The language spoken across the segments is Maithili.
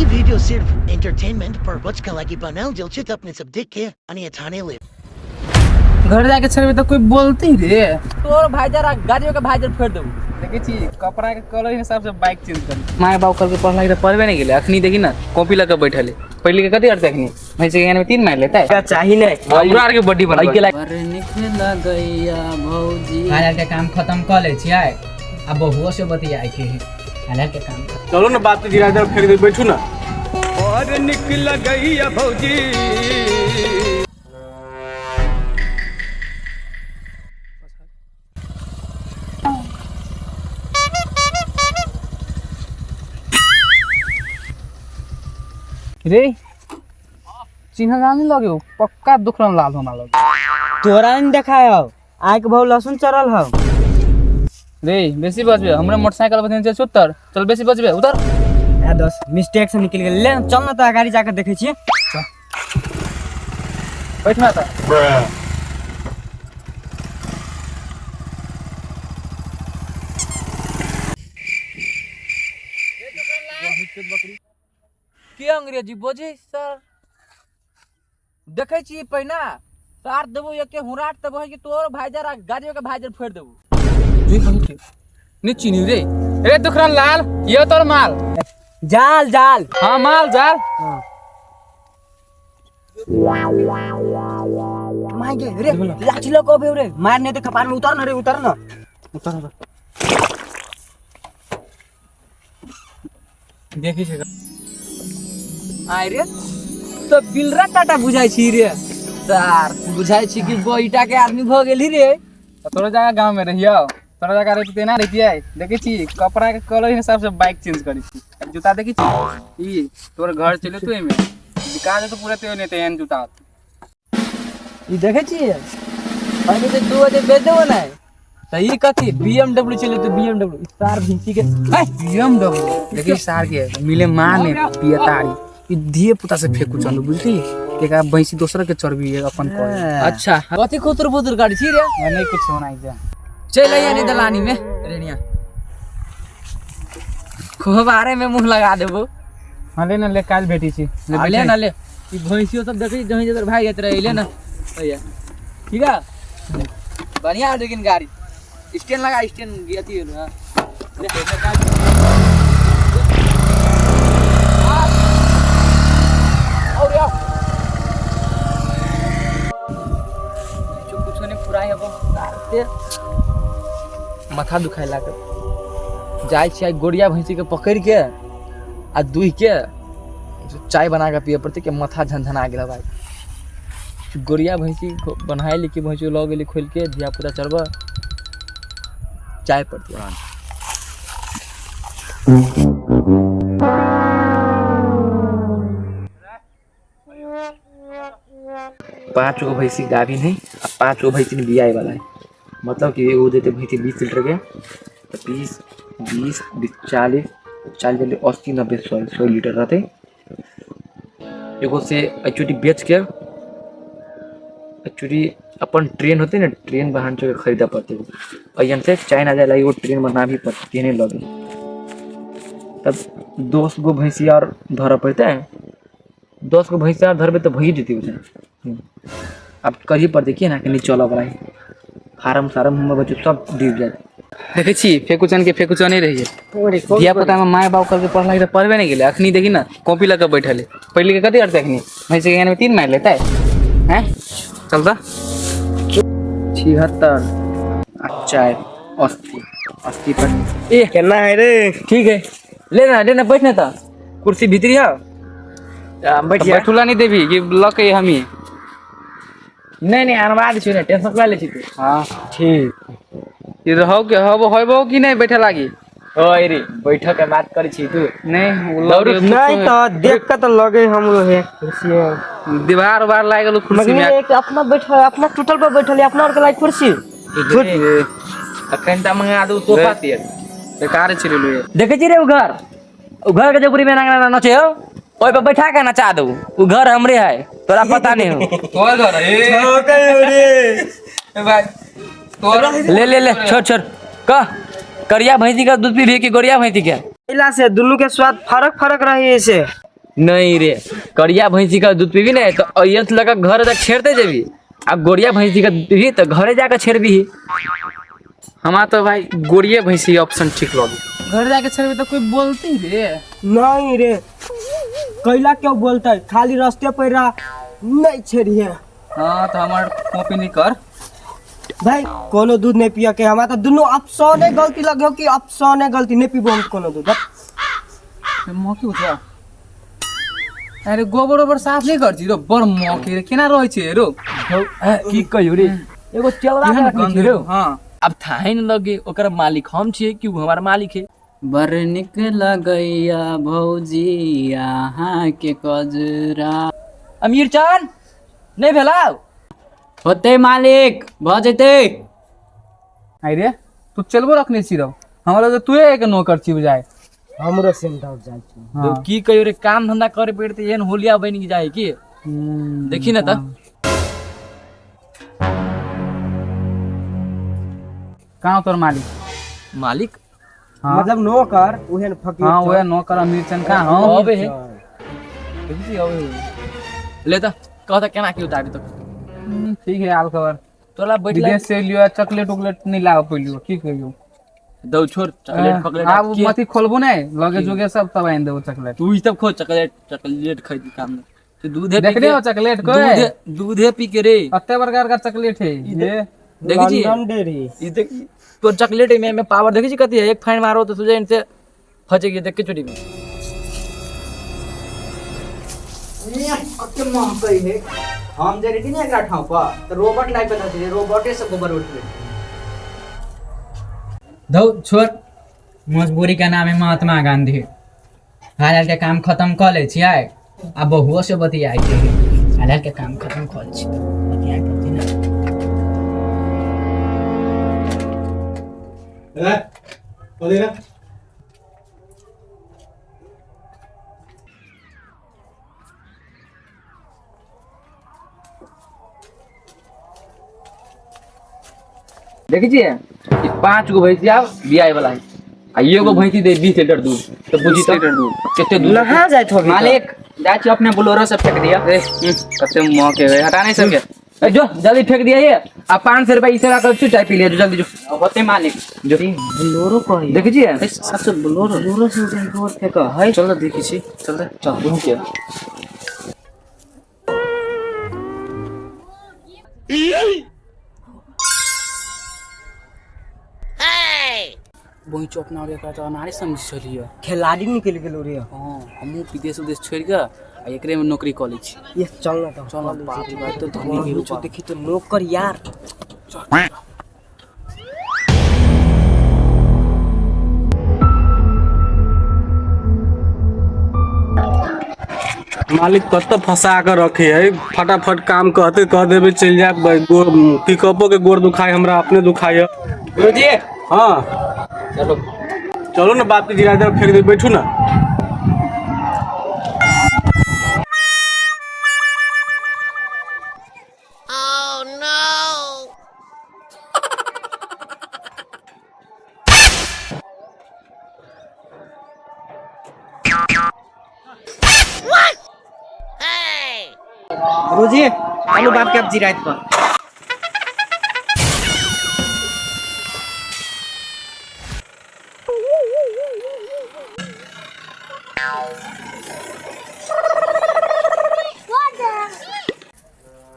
ई वीडियो सिर्फ एंटरटेनमेंट पर्पज के लागि बनाल गेल छै त अपने सब देख के अनि ठाने ले। घर जाके छेड़बे तो कोई बोलती रे। तोर भाईजान आ गाड़ियों के भाईजान फोड़ देबू। देखै छी कपड़ा के कलर हिसाब से बाइक चेंज कर। माय बाप कल के पढ़लाई त पढ़बे नहीं गेलै, अखनी देखी ना कॉपी लगा बैठल है। पहले के कथी अर्थ अखनी भैंस के में 3 मार लेता है। चाही नहीं हमरा आर के बड्डी बनबै। एहिके लागि बड़ निक लगैया भौजी। हाल के काम खत्म कऽ लै छियै आ बहुओ से बतियाए के है। हाल के काम खत्म। चलो ना बात गिरा दे फेंक दे बैठू ना। और निकल गई भौजी। रे चिन्ह नहीं लगे पक्का दुखरन लाल हमरा लगे। तोरा नहीं देखायो आइ के भाव लहसुन चढ़ल हौ। रे बेसी बचबे हमरा मोटरसाइकिल पर चल उतर, चल बेसी बचबे उतर। ए दोस्त मिस्टेक से निकल गेल, ले चल ना तो गाड़ी जाके देखै छियै। बैठ ना त। के अंग्रेजी बोझे सर? देखै छी पहिना सार देबो एके हुराट देबो कि तोर भाईजान आ गाड़ियों के भाईजान फोड़ देबो। नहीं चिन्ही रे। रे दुखरन लाल ये तोर माल जाल जाल। हाँ माल जाल। My गे रे लाठी लग अबे रे मार नहीं तो कपार में उतर न रे उतर न उतर न। देखी छे आय रे तो बिलरा टाटा बुझाई छी रे सार बुझाई छी कि बोईटा के आदमी भ गेली रे। तोरा जगह गांव में रहियो, तोरा जगह रहती तेना रहतियै। देखै छी कपड़ा के कलर हिसाब से बाइक चेंज करै छी। जूता देखै छी ई तोर घर चले तू एमे बिका जेतो पूरा ते ने तेहन जूता। ई देखै छी अभी तो 2 बजे बेच देबो ना त ई कथी BMW चले तो BMW सार भींची के BMW देखी सार के मिले मां ने पियतारी ई धिये पुता से फेकू चलू बुझली। एकरा भैंसी दोसर के चर्बी है अपन कर। अच्छा कथी खुतुर फुतुर गाड़ी छी रे? नहीं कुछ होना है। चल आइया नहीं दलानी में रेनिया खोबारे में मुंह लगा देबो। हां ले ना ले काल भेटी छी। ले ले ना ले ई भैंसियो सब देखै जहीं जदर भाग जात रहे ले ना भैया ठीक है बढ़िया है। लेकिन गाड़ी स्टैंड लगा स्टैंड अथी होलो। हां और आओ कुछ नहीं पूरा है तारते माथा दुखाए लागल। जाइ छियै गोरिया भैंसी के पकड़ के आ दूहि के चाय बना के पिए पड़तै के माथा झनझना गेल भाई। गोरिया भैंसी बनाए ली कि भैंसी लऽ गेली खोलि के धिया पुता चरबऽ चाय पड़तै। 5 गो भैंसी गाभिन है आ 5 गो भैंसी बियाए वाला है। मतलब कि एगो देते भैंसी 20 लीटर के तो 20 20 20 40 40 80 90 100 100 लीटर रहते। एगो से एक्चुअली बेच के एक्चुअली अपन ट्रेन होते ना ट्रेन बहान चौके खरीदा पड़ते और यहाँ से चाइना जाए लगी वो ट्रेन बना भी पड़ते ट्रेने लगे तब 10 गो भैंसी और धरा पड़ते है। 10 गो भैंसी और धरबे तो भई जते उसे। अब कही पर देखिए ना कि नहीं चला वाला है फार्म सारम हम बच्चे सब डूब जाते। देखै छी फेकुचन के फेकुचने रहिए धिया पुता में माय बाप करके पढ़लाई त पढ़बे नहीं गेलै। अखनी देखी ना कॉपी लगा बैठल है। पहले के कथी अर्थ अखनी भैंसी के में 3 मार लेता है हैं चल त 76 4 80 80 पर ए केना है रे? ठीक है ले ना ले ना बैठ ना त कुर्सी भीतरी है बैठ जा। बैठुला नहीं देबी कि लक है हमी। नहीं नहीं अनवा दै छियै ने टेंशन करा लै छी तू। हां ठीक ई रहौ के हबो होइबो कि नहीं बैठे लागी? ओए रे बैठक के बात करै छी तू। नहीं, उ लगे नहीं तो देख के तो लगे हमरो है कुर्सी है। दीवार उवार लाग गेल कुर्सी में। मगर एक अपना बैठल अपना टूटल पर बैठल है, अपना और के लाग कुर्सी। अखन त मंगा दू सोफा सेट। बेकार छी लेलु। देखै छी रे उ घर, उ घर के जबरी में नांगना नचे हो ओइ पर बैठा के नचा दू। उ घर हमरे है तोरा पता नहीं हो। तोर घर है। रे भाई तोर ले ले ले छोड़ छोड़ कह करिया भैंसी का दूध पीबी कि गोरिया भैंसी के? इला से दुनू के स्वाद फरक फरक रही है। नहीं रे, करिया भैंसी का दूध पीबी नहीं तो अयन से लगा घर तक छेड़ते जेबी, आ गोरिया भैंसी का दूध पीबी तो घरे जाकर छेड़बी। हमारा तो भाई गोरिये भैंसी ऑप्शन ठीक लगे। घर जाके छेड़बी तो कोई बोलती रे नहीं रे, कैला क्यों बोलता है, खाली रास्ते पर रहा नहीं छेड़िए। हाँ तो हमार कॉपी नहीं कर भाई, कोनो दूध नहीं पिया के हमारा तो दोनों ऑप्शन है गलती लगे कि ऑप्शन है गलती नहीं पीबो हम कोनो दूध। मौकी उठा। अरे गोबर ओबर साफ नहीं कर छी रो, बड़ मौकी रे, केना रहै छै रो? की कहियो रे, एगो चलवा के रखने छी रे। हाँ अब थाहे न लगे ओकर मालिक हम छियै कि उ हमार मालिक है। बड़ निक लगैया भौजी अहाँ के कजरा। अमीर चान नहीं भेलाव होते मालिक भ जेतै। आई रे तू चलबो रखने छी रो, हमरा तो तू एक नौकर छी बुझाय। हमरो सेम डाउट जाय छै। तो की कहियो रे, काम धंधा करे पड़ते एहन होलिया बन जाए की देखी ना त कहाँ तोर मालिक? मालिक हाँ। मतलब नौकर उहे न फकीर। हाँ उहे नौकर अमीर चंद का। हाँ अबे है देखी छी अबे ले त कहता केना की उताबी तो ठीक है आल खबर तोला बैठला विदेश से लियो चॉकलेट उकलेट नहीं लाव पैलियो की कहियो दौ छोड़ चॉकलेट फकलेट आब मथी खोलबो नहीं लगे जोगे सब तब आइन देबो चॉकलेट। तू ई सब खो चॉकलेट चॉकलेट खइ काम नहीं तू दूधे देख रहे हो चॉकलेट को दूधे दूधे पी के रे अत्ते प्रकार का चॉकलेट है ये देखी छी लंदन डेयरी। ई देख तोर चॉकलेट में पावर देखी छी कति है, एक फाइन मारो तो तुझे इनसे फंसेगी देख के चोरी में। अते महकै है। हम जे रही ने एकरा ठाव पर त रोबोट लाइक बता दे, रोबोटे से गोबर उठले। धौ छोड़, मजबूरी के नाम है महात्मा गांधी। हाल हाल के काम खत्म क लै छियै आ बहुओ से बतियाइ के हाल हाल के काम खत्म क लै छी बतियाइ पड़तै ना। देखी छियै ई 5 गो भैंसी आब बियाय वाला है आ एगो भैंसी दे 20 लीटर दूध तो बुझी 20 लीटर दूध कते दूध नहा जाइत होबी मालिक जाइ छी अपने बोलेरो से फेंक दिया। ए कते मौके है हटा नहीं सके। ए जो जल्दी फेंक दिया ये आ 500 रुपया इसे रख छु चाय पी लिया जो जल्दी जो होते मालिक जो बोलेरो कही देखी छियै सबसे बोलेरो बोलेरो से गोबर फेंक है। चल देखी छी चल चल दुनू के बोइचो अपना और एकरा तो अनारे समझ छलियो खिलाड़ी निकल गेलो रे। हां हमहु विदेश उदेश छोड़ के आ एकरे में नौकरी क लै छी। ये चल ना तो चल बाप रे बाप तो धनी गेलो छो देखी तो नौकर यार। मालिक कत फंसा के रखे है, फटाफट काम कहते कह देबे चल जा। पिकअपो के गोर दुखाए हमरा अपने दुखाए। गुरुजी हाँ चलो चलो ना बाप की जिरा फेंक दे बैठू ना। गुरुजी चलो बाप के अब जिरायत पर।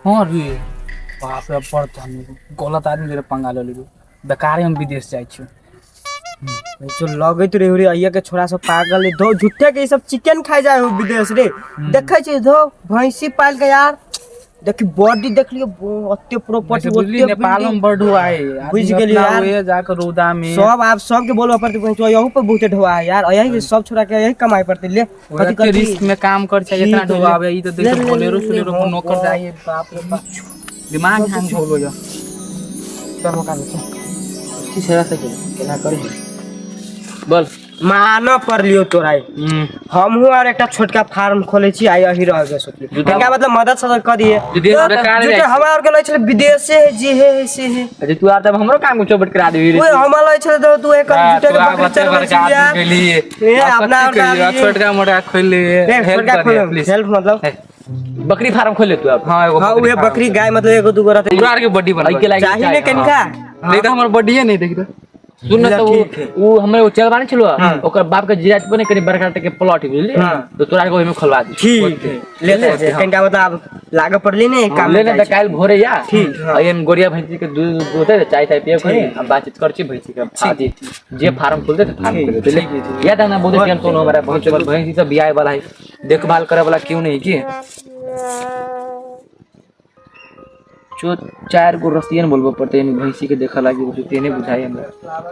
हाँ रे बाप रे बड़ धनी गलत आदमी जरे पंगा ले लेलु बेकारे हम विदेश जाइ छी। जो लगैत रे रे अइया के छोरा सब पागल है धो झूठे के ई सब चिकन खाइ जाय हो विदेश रे। देखै छी धो भैंसी पाल के यार देखी बॉडी देख लियो ओते प्रॉपर्टी बुझली ओते नेपाल में बड़ ढुआ है बुझ गेलियो यार। ओए जाकर रौदा में सब आप सब के बोलबा पड़तै भैंसो यहू पर बहुते ढोआ है यार यही सब छोरा के यही कमाई पड़तै ले कथि कथि रिस्क में काम कर छै इतना ठीक है, ढुआ आवे ई तो ले, देख ले, बोलेरो ले, सुलेरो हाँ, नौकर हाँ। जाइए बाप रे बाप दिमाग हैंग होलो या चल होका ले की छेड़ा सके केना करी बोल। मानऽ पड़लियो तोरा। हमहूँ आर एकटा छोटका फार्म खोले छी, आइ अही रह के सोचली इनका मतलब मदद सदद कर दिए। विदेश बेकार झूठे जाइ छै। हमरा आर के लै छलै विदेशे है जे है है से है। अच्छा तू आर तब हमरो काम चौपट करा देबी रे। ओए हमरा लै छलै तऽ तू एक हाँ, झूठे तू के आब बकरी बच्चे चरबै बड़का छी आदमी यार। गेली। ए, आब अपना कथी कहियौ, आदमी- छोटका मोटका खोलि ले। ए, हेल्प छोटका कर दिया, खोल प्लीज। हेल्प मतलब बकरी फार्म खोल ले तू अब। हाँ एगो हाँ बकरी उहे फार्म। बकरी गाय मतलब एगो दूगो रहते पूरा आर के बॉडी एहि के बनबै लागी चाही ने कनिका। नहीं तो हमर बॉडीए नहीं देख। सुन न, तऽ उ हमरे उ चलबा नहीं छलो, ओकर बाप के जिरात पर ने कनी बड़का के प्लॉट है, बुझली? तो तोरा के ओहिमे खोलवा दी। ठीक है ले ले कनिका मतलब आब लागऽ पड़ली ने काम। ले ने तऽ काल्हि भोरे या ठीक, हाँ। एहन गोरिया भैंसी के दूध दूध होतै तऽ चाय ताय पियब कनी आ बातचीत कर छी भैंसी के अथी जे फार्म खोलतै तऽ फार्म खोलतै ले। याद है ना, बहुत टेंशन हो हमरा बहुत। भैंसी सब बियाए वाला है, देखभाल करे वाला क्यों नहीं की जो चार गो रसियन बोलबो पड़तै। एहन भैंसी के देखऽ लागी तेने बुझाइ हमरा।